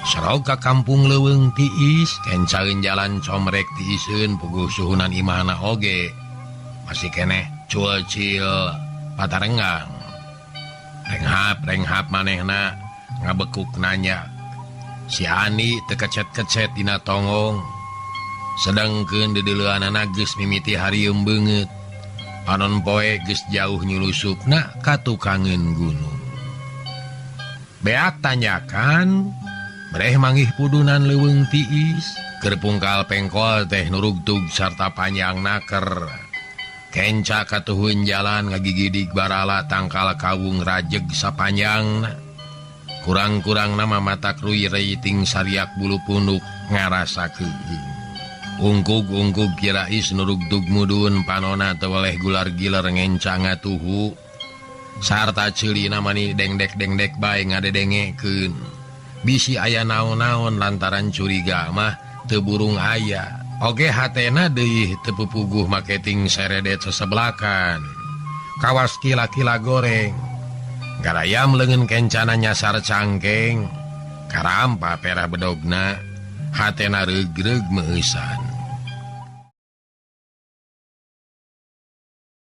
Serog ka kampung leuweung tiis, kencaeun jalan comrek tiiseun puguh suhunan imahna oge. Masih keneh cuacil patarenggang. Renghap-renghap manehna ngabekuk nanya. Si Ani teu kecet-kecet dina tonggong. Sedangkeun deudeuleanana geus mimiti harieum beungeut. Panon poe geus jauh nyulusupna ka tukangeun gunung. Beak tanyakan, breh manggih pudunan leuweung tiis, keur pungkal pengkol teh nurugtug sarta panjang naker. Kenca katuhun jalan ngagigidig barala tangkal kawung rajeg sapanjangna. Kurang-kurang nama mata krui reiting sariak bulu punduk ngarasa keueung. Ungkug-ungkug kirais nurugtug mudun panona teu weleh gular-giler ngenca ngatuhu. Sarta ceulina mani dengdek-dengdek bae ngadedengekeun. Bisi aya naon-naon lantaran curiga mah teu burung aya. Oge hatena deui teu pupuguh marketing seredet sesebelakan. Kawas kila-kila goreng. Garayam leungeun kencana nyasar cangkeng. Karampa perah bedogna. Hatena reug-reug meueusan.